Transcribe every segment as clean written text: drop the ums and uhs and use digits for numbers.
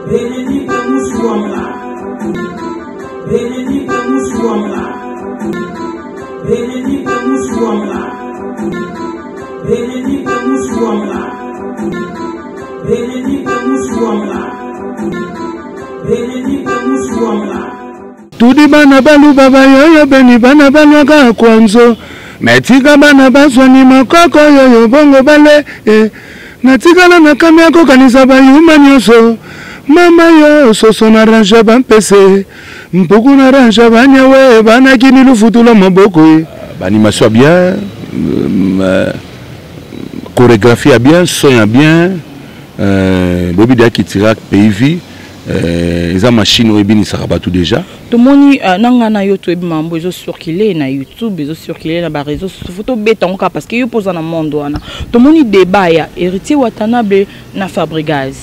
Benedicte Musuamba. Benedicte Musuamba. Benedicte Musuamba. Benedicte Musuamba. Benedicte Musuamba. Benedicte Musuamba. Tudi bana baluba bayoyo beni bana balwaka kwanzo metika bana bazwani makoko yoyo bongo bale eh. Natikala na kamia kokanisa bayuma nyonso mama yo soso na range bampese mpuku na range banyawe banakini lufutula maboko ye baanimation ya bien, chorégraphie ya bien, son ya bien, boyebi deya kitira pays vie, eza machine oyo ebinisaka bato déjà. Tomoni na ngai na yo toyebi mambo ezocircule na YouTube, ezocircule na baréseau sociaux. Faut tobeta yango kaka parce que yo mpoza na monde wana. Tomoni débat ya Héritier Watanabe na Fabrigaz,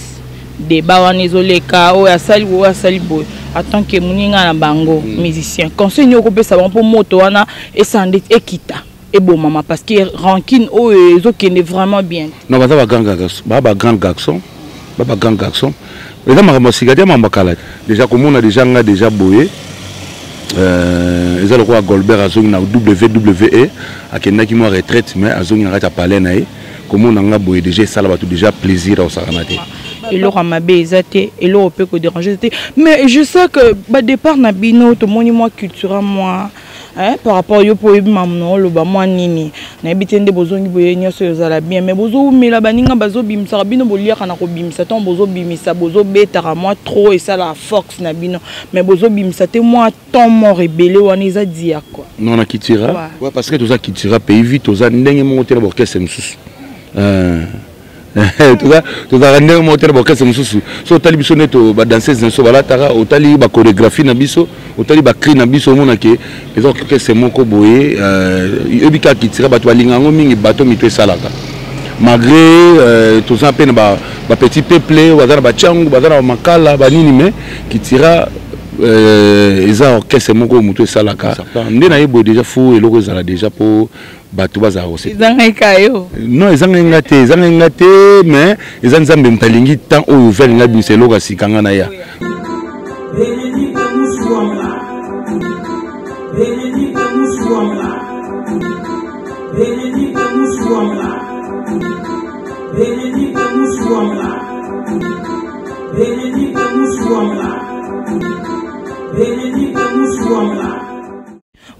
débat wana ezoleka, oyo asali boye, oyo asali boye. En tant que moninga na bango musicien, conseil nini okopesa bango mpo moto wana esala ndeti ekita, ebomama? Parce que rancune oyo ezokende vraiment bien. Non, baza bagrand garçon, baa bagrand garçon, ba bagrand garçon. Eza makambo ya sika te, makambo ya kala déjà. Komona déjà nga déjà boye, eza lokola Goldberg azongi na WWE. Akendaki mwa retraite, mais azongi na kati ya palais na ye. Komona nga boye déjà esala bato déjà plaisir akosakana te. Eloko ya mabe eza te, eloko mpe kodérange te. Mais je sais que badépart na bino, tomoni mwa cultura mwa, hein, par rapport yo mpo oyebi mamu na oloba mwa nini, nayebi te nde bozongi boye nyonso ezala bien. Mais bozowumela, baninga bazobimisaka, bino boliaka na kobimisa. Ntango bozobimisa, bozobetaka mwa trop, esalaka force na bino, mais bozobimisa te, mwa temps mort ebele wana eza dia quoi. Non, na Kitira, ouais, parce que toza Kitira pays vie, toza ndenge moko te na baorchestre mosusu. Tozalaka ndenge moko te na baorchestre mosusu. So otali biso nde badanseuse na biso balataka, otali bachorégraphie na biso, otali bacri na biso, omonake eza orchestre moko boye. Oyebi kaka Kitira, bato balinga yango mingi, bato mito esalaka malgré toza mpe na bapetit peuple, baza na batiangu, baza na bamakala banini, mais Kitira eza orchestre moko oyo moto esalaka nde naye boye déjà. Faut eloko ezala déjà mpo bato bazala kose. Eza ngai ka yo? Non, eza ngai nga te, eza ngai nga te, mais eza Nzambe. Moto alingi temps oyo ve alingi abimisa eloko ya sika, nga na ya. Benedicte Musuamba. Benedicte Musuamba. Benedicte Musuamba. Benedicte Musuamba. Benedicte Musuamba. Benedicte Musuamba.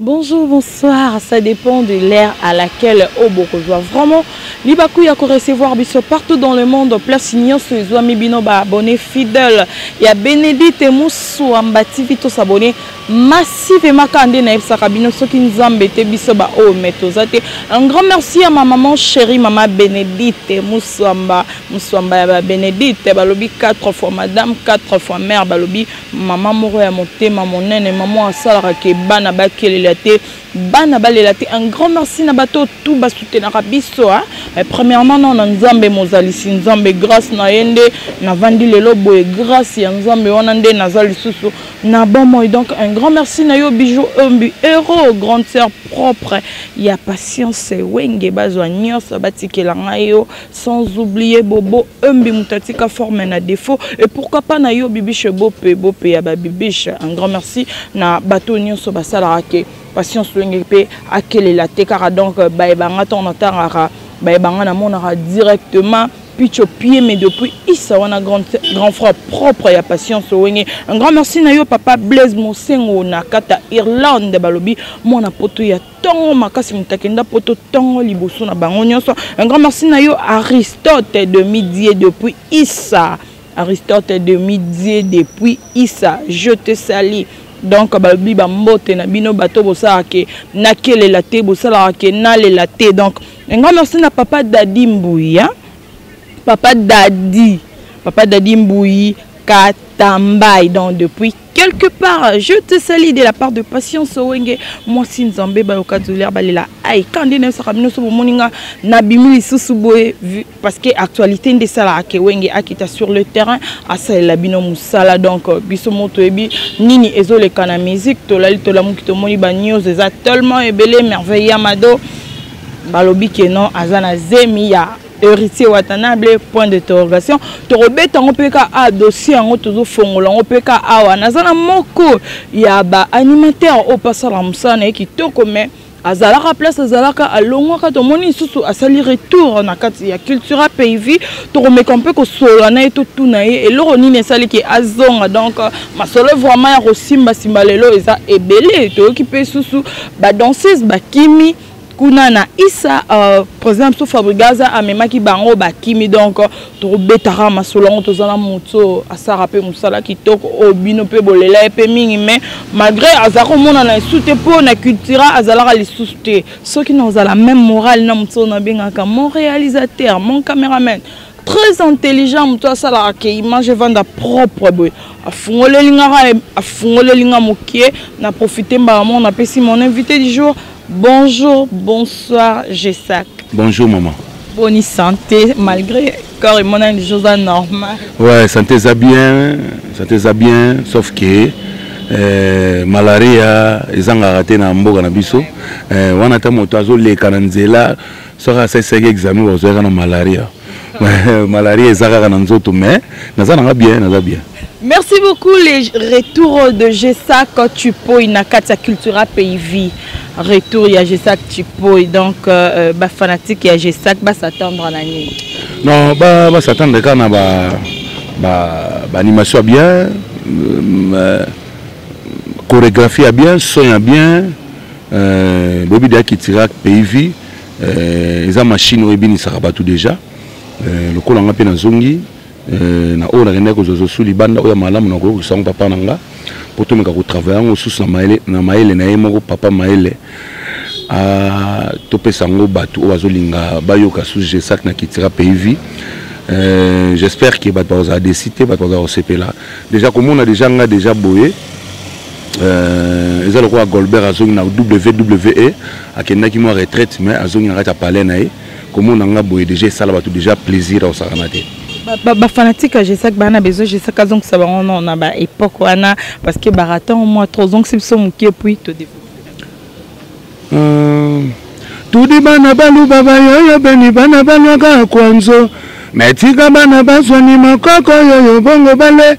Bonjour, bonsoir, ça dépend de l'heure à laquelle obokozwa vraiment libaku ya recevoir biso partout dans le monde, place nyonso ezwami bino ba abonné fidèle ya Bénédicte Musuamba TV. To s'abonner massivement kaka nde nayebisaka bino, soki Nzambe te, biso ba oyo me toza te. Un grand merci à ma maman chérie, mama Bénédicte Musuamba, Musuamba ya ba Bénédicte. Balobi 4 fois madame, 4 fois mère. Balobi mama moko ya motema monene, mama asalaka ke bana bakelela te, bana balela te. Un grand merci na bato tout basoutenaka biso, hein? Premièrement non na Nzambe mozalisi, Nzambe grâce na ye nde navandi lelo boye, grâce ya Nzambe wana nde naza lisusu na bomoi. Donc un grand merci na yo Bijou Ombi Héros, grande sœur propre ya Patience Wenge, bazwa nyonso batikela ngai yo, sans oublier Bobo Ombi, moto atika forme na défaut, et pourquoi pas na yo Bibiche Bope, Bope ya babibiche. Un grand merci na bato nyonso basalaka ke Patience Wenge mpe akelela te kaka. Donc bayebanga ntongo natangaka, bayebanga namonaka directement Picho Pieme depuis Issa wana, grand, grand frère propre ya Patience Wenge. Un grand merci na yo papa Blaise Mosengo na kata Irlande. Balobi mwana poto ya ntongo makasi, moto akenda poto ntongo liboso na bango nyonso. Un grand merci na yo Aristote de Midie depuis Issa. Aristote de Midie depuis Issa, je te salue. Donc balobi bambote na bino bato bosalaka ke nakelela te, bosalaka ke nalela te. Donc un grand merci na papa Dadi Mbui, hein? Papa Dadi, papa Dadi Mbui Katambai, donc depuis quelque part, je te salue de la part de Patience Wenge, mwasi Nzambe bayoka douleur balela ai. Kandi nayebisaka bino, so bomoni nga nabimi lisusu boye, parce que actualité nde esalaka ke Wenge akita sur le terrain, asalela bino mosala. Donc biso mo toyebi nini ezoleka na musique. Tolali, tolamuki, tomoni banews eza tellement ebele. Merveille Yamado, balobi ke non, aza na zemi ya Héritier Watanabe, point d'interrogation. Tokobeta yango mpe ka a dossier yango, tozofongola yango mpe ka awa. Naza na moko ya baanimateur oyo pasala mosala na ye kitoko, mais azalaka place azalaka, alongwaka, tomoni lisusu asali retour na kati ya Cultura Pays Vie. Tokomeka mpe kosolola na ye, totuna ye eloko nini esaliki azonga. Donc masolo vraiment ya kosimbasimba lelo eza ebele. Toyoki mpe susu badanseuse bakimi kuna na Isa, président biso Fabrigaza amemaki bango, bakimi. Donc tokobetaka masolo yango. Toza na moto asala mpe mosala kitoko oyo bino mpe bolela ye mpe mingi, mais malgré aza komonana lisusu te mpo na Cultura, azalaka lisusu te. Soki nazala même moral na moto oyo nabengaka mon réalisateur, mon caméraman très intelligent, moto asalaka ke image evanda propre boye, afungoleli ngaka, afungoleli nga mokie na profite mbala moko. Napesi mon invité du jour. Bonjour, bonsoir, Gesac. Bonjour, maman. Bonne santé, malgré corps et mon des choses normales. Ouais, santé ça bien, santé ça bien, sauf que malaria ezangaka te na mboka na biso. Wana ta moto azoleka na nzela, soki asalisaki examen, bazwaka na malaria. Malaria eza kaka na nzoto, mais naza nanga bien, naza bien. Merci beaucoup. Les retours de Gesac Tshipoyi na kati ya Cultura Pays Vie. Retour ya Gesac Tshipoyi, donc ba fanatique ya Gesac ba s'attendre na nini? Non, ba s'attendre kaka na ba animation ya bien, chorégraphie ya bien, son ya bien. Boyebi deya Cultura Pays Vie eza machine oyo ebinisaka bato déjà. Lokola nga mpe nazongi na oyo nakendaki kozwa zosu libanda, oyo ya malamu nakoyokisa yango papa na nga mpo tomeka kotravaille yango susu na mayele na ye moko, papa mayele. Topesa yango bato oyo bazolinga bayoka susu Gesac na Cultura Pays Vie. J'espère que bato bakozala déçus te, bato bazala kosepela. Déjà komona déjà nga déjà boye, eza lokola Goldberg azongi na WWE, akendaki mwa retraite mais azongi na kati ya palais na ye. Komona nga boye déjà esala bato déjà plaisir akosakana te. Bafanatique ya Gesac bana besoin Gesac azongisa bango no na baépoque wana, parce que barata mwa trop. Ozongisi biso mokie, puis todéveloppe. Tudi bana baluba bayoyo beni, bana balwaka kwanzo, metika bana bazwani makoko yoyo bongo bale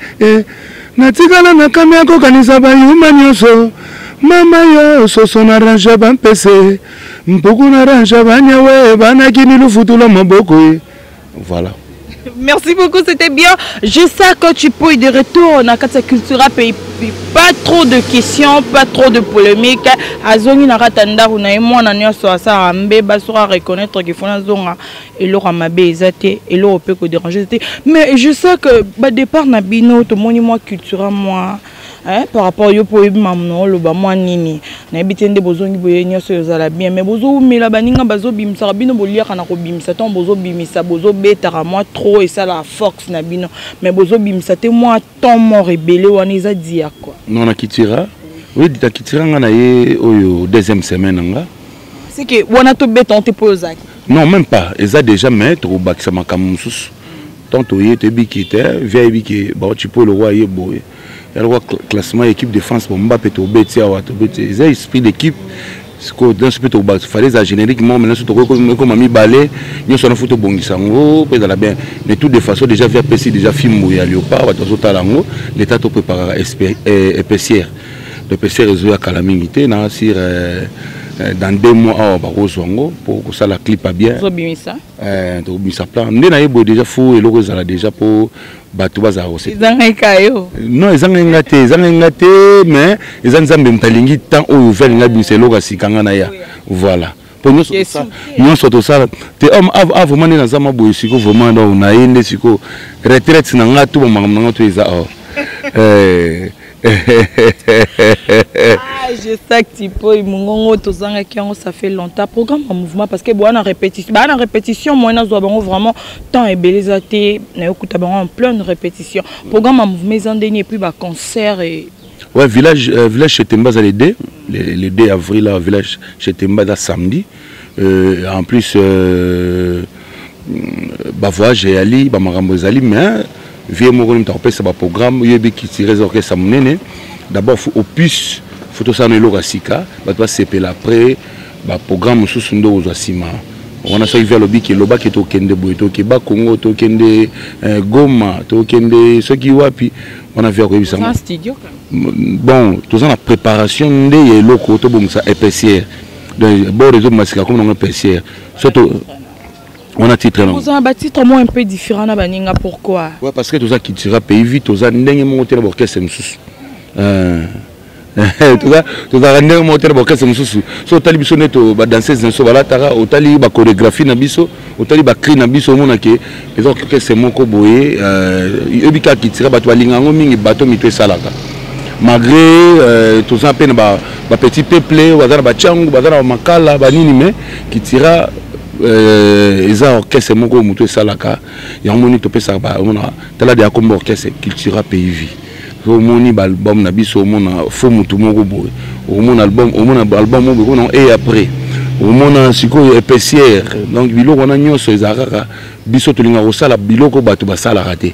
natikala na kami ya kokanisa bayuma nyonso. Mama yo soso na range bampese, mpuku na range banyawe, banakini lufutula maboko ye. Voilà. Merci beaucoup, c'était bien. Gesac Tshipoyi de retour na kati ya Cultura Pays. Pas trop de questions, pas trop de polémiques. Azongi na kati ndako na ye, mwana nyonso asala mbeba soka reconnaître qu'il faut nazonga, eloko ya mabe eza te, eloko mpe kodéranger te. Mais je sais que ba départ na bino, tomoni mwa Cultura mwa, hein, par rapport yo mpo oyebi mamu na oloba mwa nini, nayebi te nde bozongi boye nyonso ezala bien, mais bozowumela, baninga bazobimisaka, bino boliaka na kobimisa. Ntango bozobimisa, bozobetaka mwa trop, esalaka force na bino, mais bozobimisa te, mwa temps mort ebele wana eza dia quoi? Non, na Cultura, oui, na Cultura nga na ye oyo deuxième semaine na nga. C'est que wana tobeta te mpo ozalaki? Non, même pas, eza déjà, mais tokobakisa makambo mosusu. Tant toye, toyebiki te via yebiki bauti mpo lokwa ye boye ya lokwa classement équipe de France. Bon, Mbappe tobeti awa, tobeti, eza esprit d'équipe. Sikoyo nyonso mpe tokobakisa, fallait eza générique moko, maintenant so tokokoma mibale, nyonso wana faut tobongisa yango mpo ezala bien. Mais tout de façon déjà via apesi déjà fimbo ya léopard, bato bazotala yango. L'état topréparaka épaisseur, l'épaisseur ezoya kala mingi te na sur dans 2 mois awa bakozwa yango mpo kosala clip ya bien. Ozobimisa? Tokobimisa plan nde na ye boye déjà, faut eloko ezala déjà mpo bato bazala kosepela. Ezangai ka yo? Non, ezangai nga te, ezangai nga te, mais eza Nzambe moto alingi temps oyo ve alingi abimisa eloko ya sika, nga na ya. Voilà, mpo nyonso tosala te homme a vraiment nde naza maboye siko vraiment. Donc na ye nde siko retraite na nga, to bamakambo na nga to eza or. Ah, Gesac Tshipoyi, mongongo tozangaki yango, ça fait longtemps. Programme en mouvement, parce que boa na répétition, baa na répétition, moi nazwa bango vraiment temps ebele eza te, nayokuta bango en pleine répétition. Programme en mouvement eza ndeni, et puis baconcert et Ouais, village chez Temba, le 2, le 2 avril, là, village chez Temba, là, samedi. En plus, bah, voyage eyali, bah, makambo ezali, mais vie moko nini takopesa baprogramme, oyebi Cultura eza orchestre monene. D'abord opus faut tosala na eloko ya sika, bato basepela. Après baprogramme mosusu nde okozwa nsima. Wana soki vieux alobi ke lobaki tokende boye, toke Bakongo, tokende Goma, tokende soki wapi, wana vieux akoyebisa nga. Studio? Bon, toza na préparation nde ya eloko tobongisa épaisseur. Donc bord ezobima sika komi nango épaisseur. So to wana titre nango. Oza ba titre moko un peu différent na baninga, pourquoi? Ouais, parce que toza Cultura Pays Vie, toza ndenge moko te na baorchestre mosusu. Tozalaka ndenge moko te na baorchestre mosusu. So otali biso nde badanseuse na biso balataka, otali bachorégraphie na biso, otali bacri na biso, omona ke eza orchestre moko boye. Oyebi kaka Cultura, bato balinga yango mingi, bato mito esalaka malgré toza mpe na bapetit peuple, baza na batiangu, baza na bamakala banini, mais Cultura eza orchestre moko oyo moto esalaka yango. Moni topesaka, omona tala de ya kombo orchestre Cultura Pays Vie. Omoni baalbum na biso, omona fo motu moko boye, omona album, omona album moko boye, omona et après omona sikoyo épaisseur. Donc biloko wana nyonso ezala kaka biso tolingaka kosala biloko bato basalaka te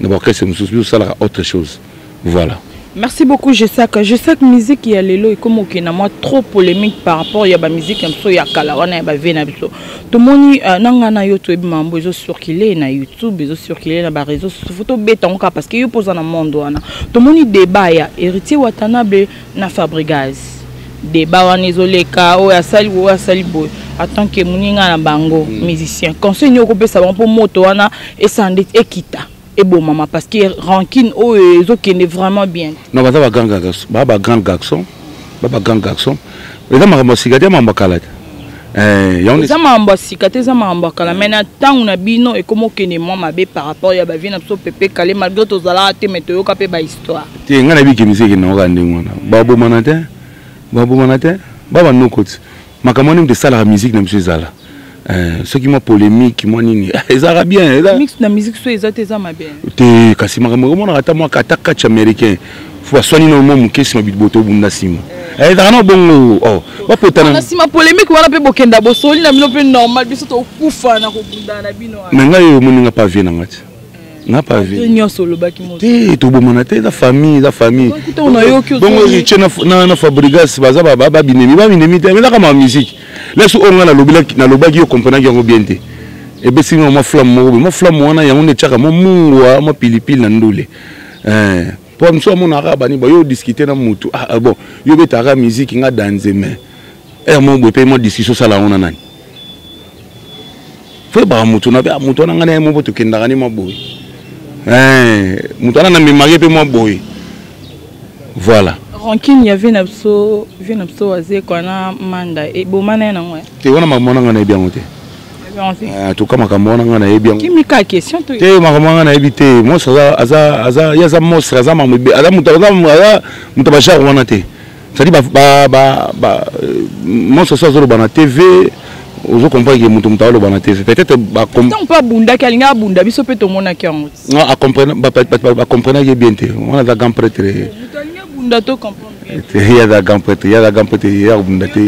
na baorchestre mosusu. Biso tosalaka autre chose, voilà. Merci beaucoup, Gesac. Gesac, musique ya lelo ekoma okende mwa trop polémique par rapport ya bamusique ya biso ya kala wana ya bavieux na biso. Tomoni na ngai na yo toyebi mambo ezocircule na YouTube, ezocircule na baréseau sociaux. Faut tobeta yango kaka parce que yo mpoza na monde wana. Tomoni débat ya Héritier Watanabe na Fabrigaz. Débat wana ezoleka, oyo asali boye, oyo asali boye. En tant que moninga na bango musicien, conseil nini okopesa bango mpo moto wana esala ndeti ekita, ebomama, parce que rancune oyo ezokende vraiment bien? Non, baza bagrand garçon, baa bagrand garçon, ba bagrand garçon. Eza makambo ya sika te, makambo ya kala te. Eza makambo ya sika te, eza makambo ya kala, mais na ntango na bino ekoma okende mwa mabe par rapport ya bavieux na biso Pepe Kale, malgré tozalaka te, mais toyoka mpe bahistoire. Te, ngai nayebi ke musique ekende kaka ndenge wana. Babomana te, babomana te, ba banoko ti makambo wana moto esalaka musique na biso ezala. Soki mwa polémique, mwa nini, ezalaka bien. Mix na musique so eza te, eza mabe. Te, kasi makambo omonaka ata mwa ata kati américain fo baswani na mwa moke, nsima boto obunda, nsima ezalaka na bongo bapotana. Na nsima polémique wana mpe bokenda bosoli na bino mpe normal. Biso tokufa na kobundana na bino. Me ngai oyo omoni nga pa vieux na nga ti nga pa vieux. Nyonso olobaki. Te, tobomana te, eza famille, eza famille. Bongo Héritier na Fabrigas baza babinemi, babinemi te, ezaka ma musique. Leso oyo ngai nalobaki, yo comprenaki yango bien te. Ebesi nga mwa flamme moko boye, mwa flamme wana yango nde etiaka mwa mungwa, mwa pilipili na ndule. Po mosu amonaka bani ba yo discute na mutu. Ah bon, yo betaka musique, nga danze, mais ere moko boye mpe mwa discussion osala yango na nani? Fo yebaka motu na motu wana. Ngai na ye moko tokendaka ni mwa boye, motu wana namemaki mpe mwa boye, voilà. Rancune ya vieux na biso, vieux na biso Wazekwa na Manda eboma na ye nango? Te, wana makambo wana ngai nayebi yango te. En tout cas makambo wana ngai nayebi yango. Kimika question to. Te, makambo wana nayebi te. Monstre aza, aza, ye aza monstre, aza makambo, aza moto, aza moto bagenre wana te. C'est-à-dire ba monstre so azoloba na TV, ozo comprendre ke moto aloba na TV peut-être. Ntango mpe abundaki, alingi abunda, biso mpe tomonaki yango. Bacomprenaki ye bien te. Wana aza grand prêtre. Moto alingi abunda to comprendre. Te, ye aza grand prêtre, ye aza grand prêtre, ye akobunda te.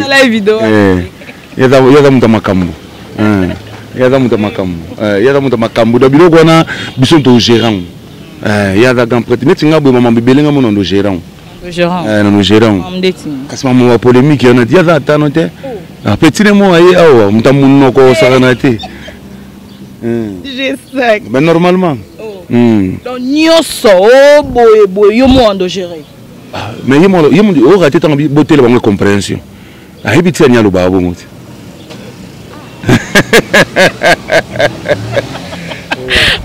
Ye aza moto ya makambo, ye aza moto ya makambo, ye aza moto ya makambo. Donc biloko wana biso togérant. Ye aza grand prêtre neti nga boye, mamambo ebele nga mona ndo gérant, nano gérant. Kasi mambo ya polémique wana, ye aza atano te. Petit ne mo aye awa, moto ya monoko osakana te. Mais normalement. Donc nyonso o boye boye, yo mo ando gérer. Mais ye mo oyo te, ntango botela bango compréhension, ayebi ti ani alobaka bongo te.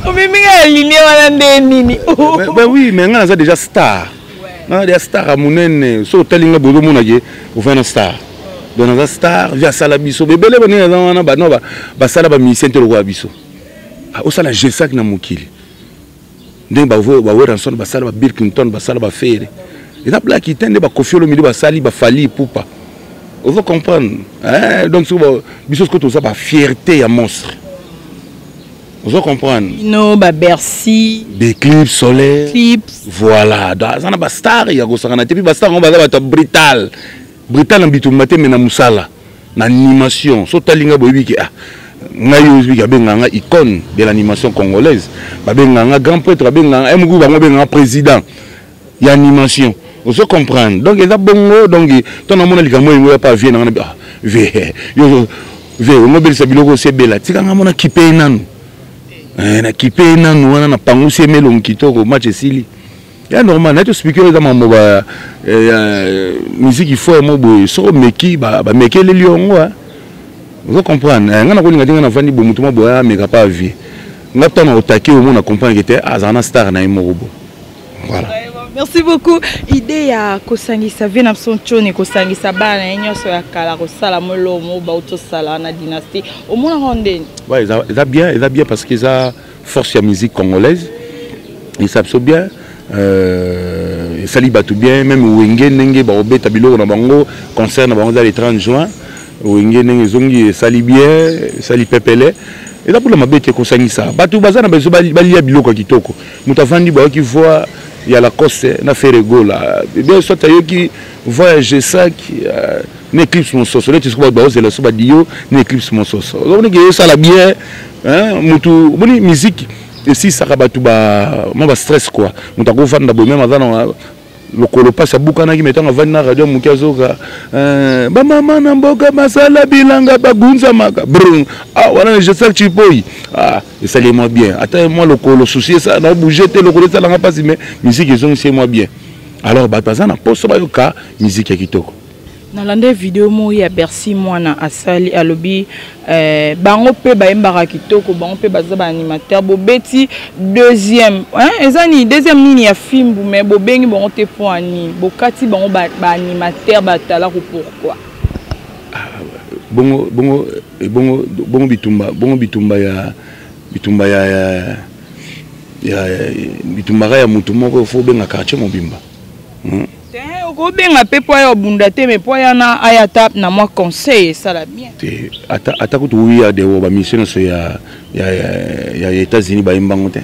Omeminga ya linie wana nde nini? Ben oui, mais nga naza déjà star, nga déjà star ya monene. So otali nga boye, ozomonake ofai na star. Donc naza star, vi asala biso bebele banene aza wana, bano basala bamusicien te lokola biso. Osala Gesac na mokili ndenge baWerrason basala, baBill Clinton basala, baFerre, eza blaki te. Nde baKoffi Olomide basali, baFally Ipupa, ozo comprendre? Donc soki biso sikoyo toza bafierté ya monstre, ozo comprendre? No baBercy. Baéclipse solaire. Voilà, donc aza na bastar ya kosangana te. Mpe bastar yango baza bato ya brutal, brutal na bitumba te, me na mosala na animation. So otalinga boyebi ke ah, ngai oyo oyebiki babengaka nga icône de l'animation congolaise, babengaka nga grand prêtre, babengaka nga moko, bango babengaka président ya animation, ozo comprendre? Donc eza bongo. Donc to namona likambo oyo ya pa vieux na nga, ah, vieux yo. Ve ongobelisa biloko osi ebela, tika nga mona kipe ye nanu. Eh, na kipe ye nanu wana na pangusi ye melongi kitoko, match esili. Ya normal, na to speaker eza mambo ba eh, ya musique faut mo boye, soko meki ba ba mekeleli yango hein. Ozo comprendre? Eh, nga nakolinga te nga navandi bo moto mwa boye ameka pa vie. Nga ntango na otake omona comprendre ke te azala na star na ye moko bo. Voilà. Merci beaucoup. Idée ya kosangisa vie na biso ntshoni kosangisa bana na ye nyonso ya kala kosala molomo bauti osala na dynastie omonaka ndeni? Ouais, eza bien, eza bien parce que eza force ya musique congolaise. Eza biso bien. Esali bato bien, même Wenge ndenge bakobeta biloko na bango, concert na bango eza le 30 juin. Wenge ndenge ezongi esali bien, esali pepele. Eza mpona mabe te kosangisa bato baza na besoin balia biloko ya kitoko. Moto avandi bayoki voix ya Lacoste na Ferre Gola, bien soit ayoki voix ya Gesac na Eclipse Mososo, neti soki bato baozela so badio na Eclipse Mososo, omoniki ezosala bien motu omoni musique esisaka bato ba mwa ba stress quoi. Moto akovanda boye meme aza na lokolo mpasi abukanaki, me ntango avandi na radio moke azoka bamama na mboka basala bilanga bagunzamaka brun, ah wana na Gesac Chipoi, ah esali ye mwa bien, ata mwa lokolo souci esala na bouger te, lokolo esalanga mpasi, mais musique ezongisi ye mwa bien. Alors bato baza na poso bayoka musique ya kitoko. Nalanda video moko ya Bercy mwana asali alobi bango mpe bayembaka kitoko, bango mpe baza ba animateur, bobeti deuxième hein, eza nini deuxième nini ya fimbu, mais bobengi bango te mpo ya nini bokati bango ba animateur batalaku pourquoi? Ah, bongo, bongo, bongo, bongo bitumba, bongo bitumba ya, bitumba ya, ya, ya, ya, bitumbaka ya mutu moko fo obenga quartier mobimba. Te, okobenga mpe po aya obunda te, mais po aya na aya ata na mwa conseil esala bien. Te, ata kutu we are the world, ba mission nyonso ya, ya, ya, ya États-Unis bayembango te.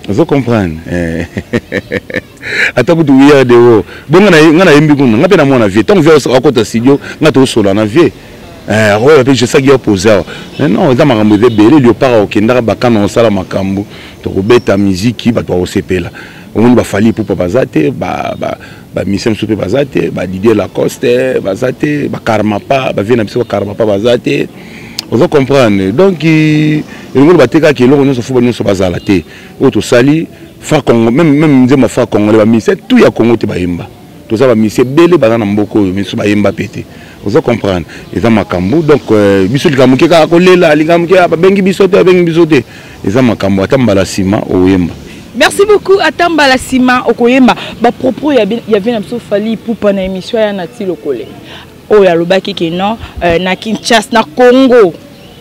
Ozo comprendre? Ata kutu we are the world. Bon, nga na yembi kuna, nga pe na mwana vie. Tant que vie akota studio, nga to sola na vie. Akoya pe je sais qu'il y a posé awa. Mais non, eza makambo eza ebele, léopard okendaka bakana osala makambo, tokobeta musique, bato bakosepela. Omoni ba Fally Ipupa baza te, ba mission mosusu mpe baza te, ba Didier Lacoste baza te, ba Karmapa, ba vie na biso ba Karmapa baza te. Ozo comprendre? Donc elingi oloba te kaka eloko nyonso fo ba nyonso bazala te. Oyo tosali fa Congo, même nzembo ya fa Congolais, ba musicien tout ya Congo te bayemba. Toza ba musicien ebele baza na mboka oyo, misu bayemba pe te. Ozo comprendre? Eza makambo. Donc biso likambo moke kaka kolela, likambo moke kaka babengi biso te, babengi biso te. Eza makambo ata mbala nsima oyemba. Merci beaucoup. Ata mbala nsima okoyemba. Ba propos ya ya bien na biso Fally Ipupa na émission ya Nati Lokole. Oyo alobaki ke non na Kinshasa, na Congo,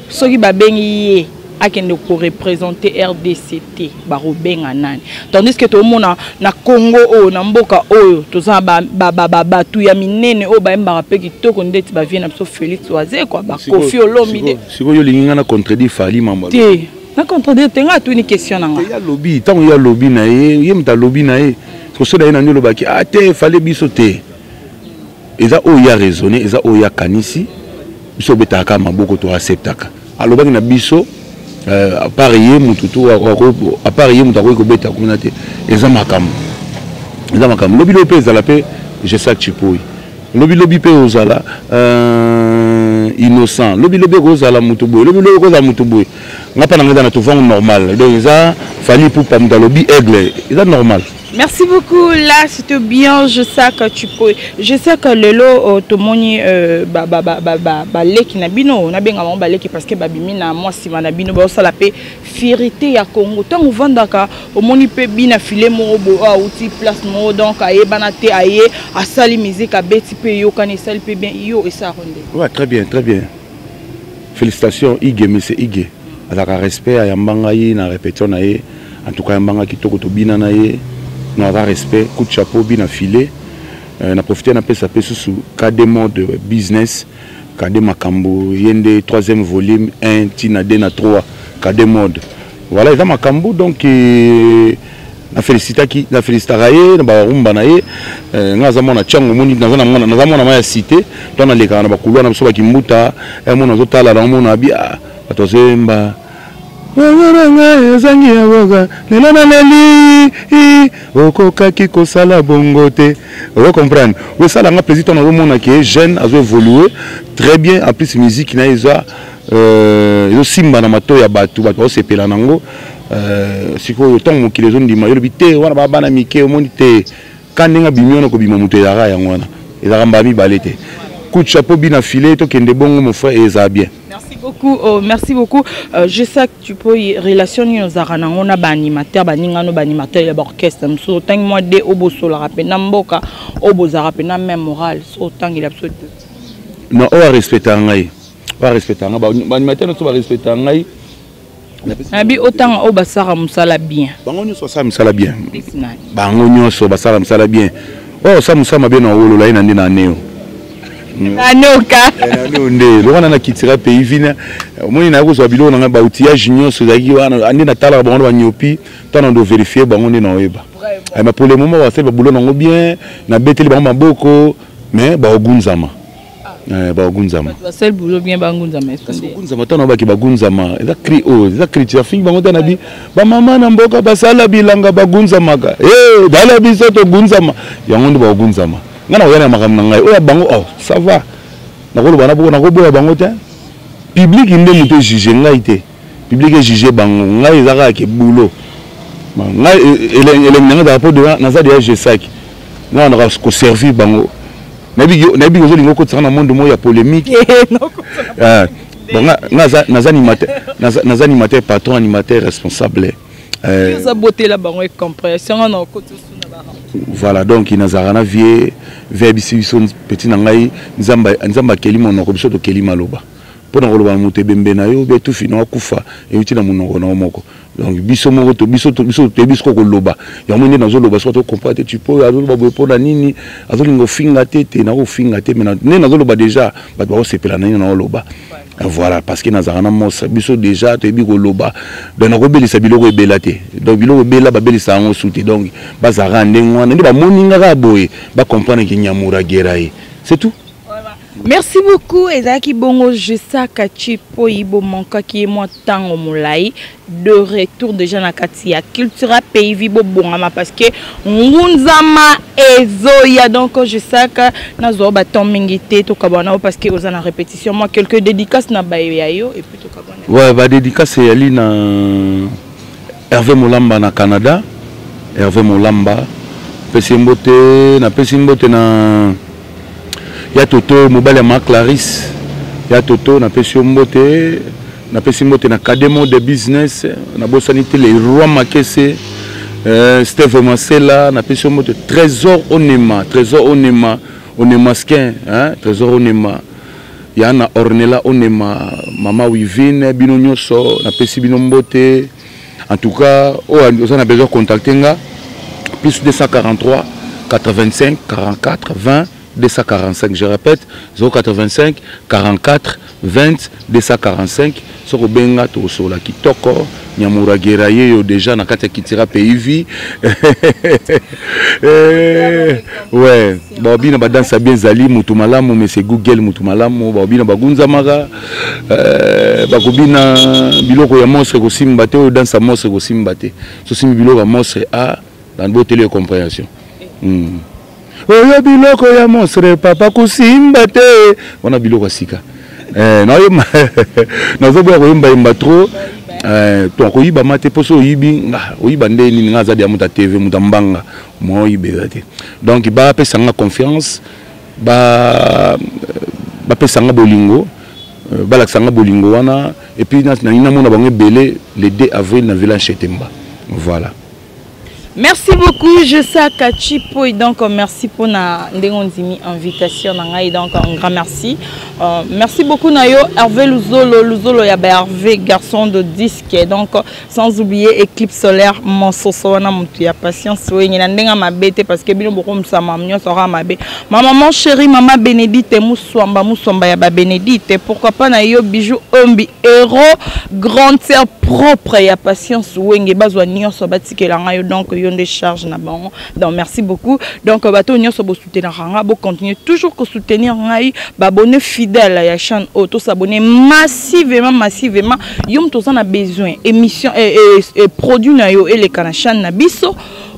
soki babengi ye akende ko représenter RDC te, bakobenga nani? Tandis que tomona na Congo oyo, na mboka oyo, toza ba, ba, ba, ba, batu ya minene oyo bayembaka pe kitoko ndeti ba vie na biso Félix Wazekwa, ba Koffi Olomide. Sikoyo olingi nga na contredire Fally mambo alobi? Te, na contredire te, nga atuni question na nga. Ye alobi, ntango ye alobi na ye, ye moto alobi na ye. Soso na ye na nde olobaki, ah te, Fally biso te. Eza oyo ya raisonner, eza oyo ya kanisi. Biso obetaka kaka maboko to acceptaka. Alobaki na biso, à part ye moto to, à part ye moto akoki kobeta kuna te. Eza makambo. Eza makambo. Lobi lobi pe ezala pe Gesac Chipoi. Lobi lobi pe ozala innocent. Lobi lobi ozala moto boye. Lobi lobi ozala moto boye. Nga pa na nga na tovango normal. Donc eza Fally Ipupa moto alobi aigle. Eza normal. Merci beaucoup. Là, c'était bien. Je sais que tu peux. Je sais que lelo tomoni ba ba ba ba ba ba leki na bino, na benga bango ba leki parce que ba bimi na moi sima na bino ba sala pe fierté ya Congo. Tango vandaka omoni pe bina filet moko bo a outi place moko donc aye bana te aye asali musique abeti pe yokani sali pe bien yo et ça ronde. Ouais, très bien, très bien. Félicitations Ige, monsieur Ige. Azaka respect ya mbanga ye na répétition na ye. En tout cas mbanga kitoko to bina na ye. Non, aza respect, coup de chapeau bina filet. Na profiter na pesa pe susu KD mode business, KD makambo yende 3e volume 1 tina 2 na 3 KD mode. Voilà, eza makambo donc na félicitaki, na félicitaka ye na ba rumba na ye. Nga za mwana chango moni, naza na mwana, naza mwana ma ya cité, to na leka na ba couloir na biso ba kimbuta, mona zo tala na mona bi, ah, bato zemba. Nganga ezangi ya boka, lelo na leli, okokaki kosala bongo te. Ozo comprendre? Osala nga plaisir tango nazomona ke jeune azo évoluer très bien, en plus musique na eza Ezosimba na matoi ya bato, bato baosepela nango. Sikoyo ntango mokili ezondima, yo lobi te, wana babana mike, omoni te ka ndenge abimi wana, kobima moto ezalaka yango wana, ezalaka mbala mibale te. Coup de chapeau bina file, tokende bongo, mon frère, ezala bien. Merci beaucoup, oh, merci beaucoup. Je sais que tu peux relation nini ozalaka nango na baanimateur, baningano, baanimateur ya baorchestre mosusu. Otangi mwa de oyo bosolaka mpena mboka, oyo bozalaka mpena même moral, so otangela biso te. Non, oyo arespectaka ngai, oyo arespectaka ngai, baanimateur nyonso barespectaka ngai. Nabi otanga oyo basalaka mosala bien. Bango nyonso basala mosala bien, bango nyonso basala mosala bien. Oyo osala mosala mabe na owolola ye na nde na aneo. Anoka. Aneo nde loka na kitira pays vina, omoni naye kozwa biloko na ngai, baoutillage nyonso ezalaki wana nde natalaka bango na banyopi ntango ndo vérifie bango nde naoyeba. Mais pour le moment basali babulo nango bien, nabeteli bango maboko, mais baogunzama. Bagunzama. Basali boulot bien, bangunzama. Bagunzama ntango baki bagunzama, eza cri oyo eza cri afingi bango te. Na bi bamama na mboka basala bilanga bagunzamaka, bala biso togunzama, yango nde bagunzama. Ngai nakoya na makambo na ngai oyo ya bango. Oh, ça va, nakoloba nakoboya bango te. Public nde moto ejuge ngai te, public ejuge bango. Ngai eza kaka ke boulot ngai elengi na ngai ezala mpo naza deja jesaki, ngai naka koservir bango. Nayebi ozolinga okotisaka na monde moko ya polémique. Bon, nga naza animateur patron, animateur responsable. Ozabotela bango incompréhension nga na okoti osuna. Voilà, donc nazalaka na vie vie bisi biso petit na ngai. Nzambe akeli monoko, biso tokeli maloba mpo na koloba. Moto ebembe na yo be tufi na akufa euti na monoko na yo moko. Donc biso moko, biso toyebi siko koloba yango nde nazoloba. Soki tocomprendre te, tu peux azoloba boye mpo na nini, azolinga ofinga te. Te, nakofinga te, mais nde nazoloba déjà, bato bakosepela na nini naoloba. Voilà, parce que nazalaka na monstre. Biso déjà toyebi koloba, donc nakobelisa biloko ebela te. Donc biloko ebela babelisa yango su te. Donc bazalaka ndenge wana nde bamoni nga kaka boye, bacomprendre ke Nyamura gera ye, c'est tout. Merci beaucoup. Ezalaki bongo Jesaka Chipoyi, bomankaki ye mwa ntango molai, de retour déjà na kati ya Cultura Pays Vie. Bobongama parce que ngunzama ezoya. Donc Jesaka, nazwa batemps mingi te, tokabwana nao parce que oza na répétition. Moi, quelques dédicaces na bayo ya yo et puis tokabwana. Ouais, badédicace eyali na Hervé Molamba na Canada. Hervé Molamba, napesi mbote, napesi mbote na ya Toto, mobali ya ma Clarisse, ya Toto, napesi yo mbote. Napesi mbote na Kademo de business, nabosani te le roi Makese, Steve Masela, napesi yo mbote. Trésor Onema, Trésor Onema, Onemasquin, hein? Trésor Onema ya na Ornela Onema, mama Wivine, bino nyonso napesi bino mbote. En tout cas, oyo oza na besoin, contacte nga plus 243 85 44 20 245. Je répète, 085 44 20 245. Soki obenga, tokosola kitoko. Nyamuragera ye yo déjà na kati ya Kitira Pays Vie. Ouais, baobina badansa bien, ezali mutu malamu, monsieur Google, mutu malamu. Baobina bagunzamaka, bakobina biloko ya monstre kosimba te. Oyo dansa monstre kosimba te. Sosimbi biloko ya monstre a na boteli ya compréhension. Oyo biloko ya monstre, papa, kosimba te. Wana biloko ya sika. Nazoboya koyembayemba trop to koyibama te, mpo so oyibi nga, oyiba nde nini? Nga aza dia moto ya TV, moto ya mbanga mwa oyiba eza te. Donc bapesa nga confiance, bapesa nga bolingo, balakisa nga bolingo wana. Et puis nalingi namona bango ebele le 2 avril na village Chetemba. Voilà. Merci beaucoup, Jesaka Chipo. Et donc, merci pour la invitation. Et donc, un grand merci. Merci beaucoup, Nayo. Hervé Luzolo, Luzolo, ya Hervé, garçon de disque. Et donc, sans oublier Éclipse solaire, mon soso, wana mutu ya patience. Oui, il y a ma bête parce que bino beaucoup msa mamnyo sera ma bête. Ma maman chérie, maman Bénédicte, Mousswamba, Mousswamba ya ba Bénédicte. Pourquoi pas Nayo Bijou Ombi, héros, grande sœur propre ya patience wenge, bazwa nyonso batikela ngai yo. Donc yo nde charge na bango. Donc merci beaucoup. Donc bato nyonso bosoutenaka nga, bocontinue toujours kosoutenir ngai. Babone fidèle ya chaîne oyo, tosabonne massivement, massivement. Yo moto oza na besoin émission et produit na yo eleka na chaîne na biso.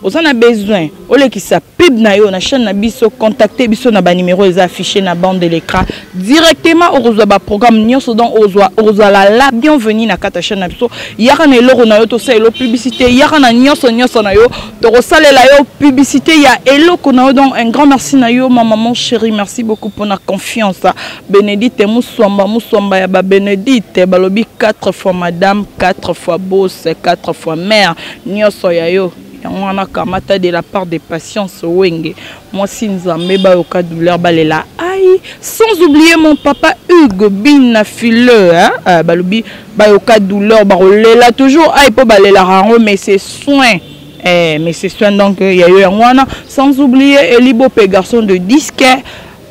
Oza na besoin olekisa pub na yo na chaîne na biso, contacter biso na ba numéro eza affiché na bande de l'écran. Directement okozwa ba programme nyonso, donc okozwa okozala la bienvenue na kati ya chaîne na biso. Yaka na eloko na yo tosalela yo publicité, yaka na nyonso nyonso na yo tokosalela yo publicité ya eloko na yo. Donc un grand merci na yo ma maman chérie, merci beaucoup pour la confiance. Bénédicte Muswamba, Muswamba ya ba Bénédicte balobi 4 fois madame, 4 fois boss, 4 fois mère, nyonso ya yo yango wana kamata de la part de Patience Wenge, mwasi Nzambe, bayoka douleur balela ai. Sans oublier mon papa Hugues Bina Fileux, hein? Balobi bayoka douleur bakolela toujours ai mpo balelaka yango, mais c'est soin. Eh, mais c'est soin, donc ya yo yango wana. Sans oublier Elibope, garçon de disque,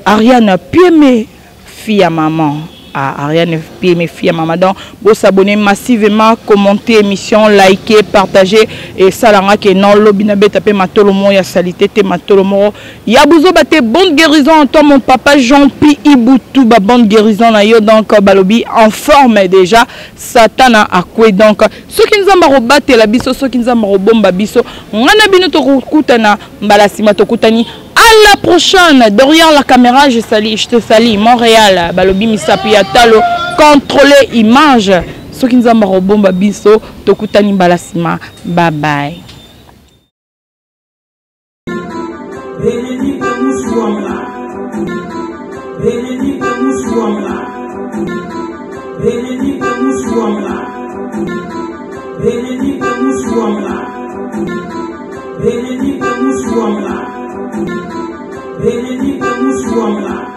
Ariane Pieme, fille à maman. Ah, Ariane Pieme, fille à maman. Donc vous s'abonner massivement, commenter émission, liker, partager et salanga ke non lobi na beta pe matolo mo ya salité te matolo mo ya buzo bate. Bonne guérison en toi mon papa Jean-Pi Ibutu, ba bonne guérison na yo. Donc balobi en forme déjà, Satana akwe. Donc soki Nzambe akobatela biso, soki Nzambe akobomba biso, ngana bino tokokutana mbala nsima, tokutani à la prochaine. Derrière la caméra, je salue, je te salue Montréal, balobi misapi ya talo, contrôler image. Soki Nzambe akobomba biso, tokutani mbala nsima. Bye bye. Bénédicte Muswamba, Bénédicte Muswamba, Bénédicte Muswamba, Bénédicte Muswamba, Bénédicte Muswamba, Bénédicte Muswamba.